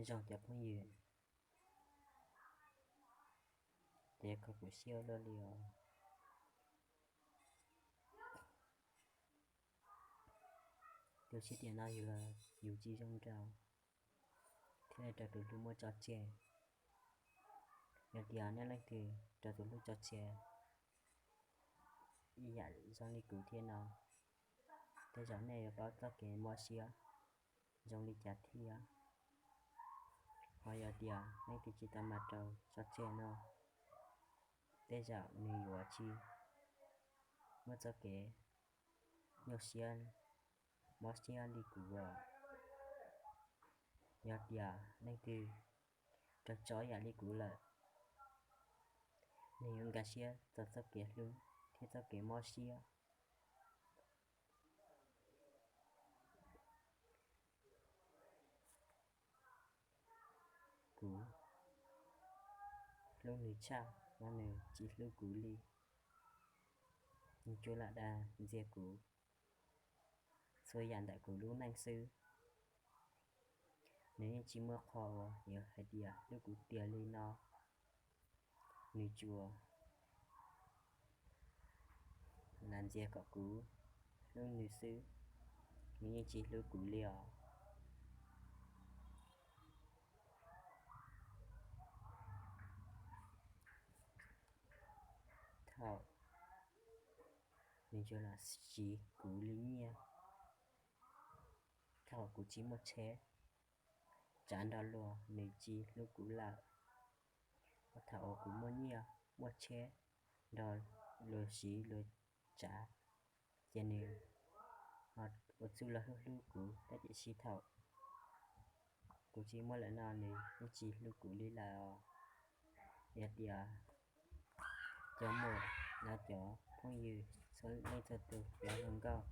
Zoo cov phooj ywg, ces kho kuv siab ua luaj li os. Tus sib tiam no yus, yus tsis zoo rau, thiaj li rau tus hlub muab tso tseg. Yog tias nej leej twg rau tus hlub tso tseg ib yam zoo li kuv thiab no, tej zaum nej yuav paub txoj kev mob siab zoo li cas thiab. Ho yog tias leej twg tsis tau mam rau tso tseg no, tej zaum nws yuav tsis muaj txoj kev nyuaj siab, mob siab li kuv os. Yog tias leej twg rau tso yam li kuv lawm, nws yuav nkag siab txog txoj kev hlub thiab txoj kev mob siab. Kuv hlub nws tshaj no nws tsis hlub kuv li. Nws tsuas lam dag ntxias kuv txhua yam ntawm kuv lub neej xwb. Nws yeej tsis muaj qhov uas yuav hais tias hlub kuv tiag li no. Nws tsuas lam ntxias kom kuv hlub nws xwb, nws yeej tsis hlub kuv li os. Thaum nws tsuas lam siv kuv li nyiaj, thaum kuv tsis muaj tsheb, tsav nrog luag nws tsis hlub kuv lawm. Thaum uas kuv muaj nyiaj muaj tsheb nrog luag siv luag tsav, ces nws ho ua txuj los hlub hlub kuv, tab tiam sis thaum kuv tsis muaj lawm no nws yeej tsis hlub kuv li lawm os. Yog tias cov muam los cov phooj ywg txhua leej txhua tus cov hluas nkauj,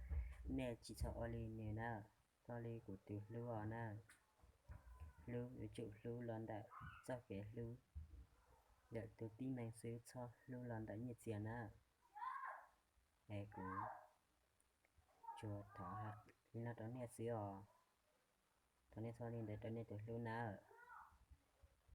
nej tsis txhob ua li nws na, txhob li kuv tus hlub os na. Hlub yuav tsum hlub los ntawm txoj kev hlub ntawm tus tib neeg xwb, txhob hlub los ntawm nyiaj txiag na. Es kuv tsuas thov hais li no rau nej xwb os. Thov nej txhob li ntawd rau nej tus hlub nawb.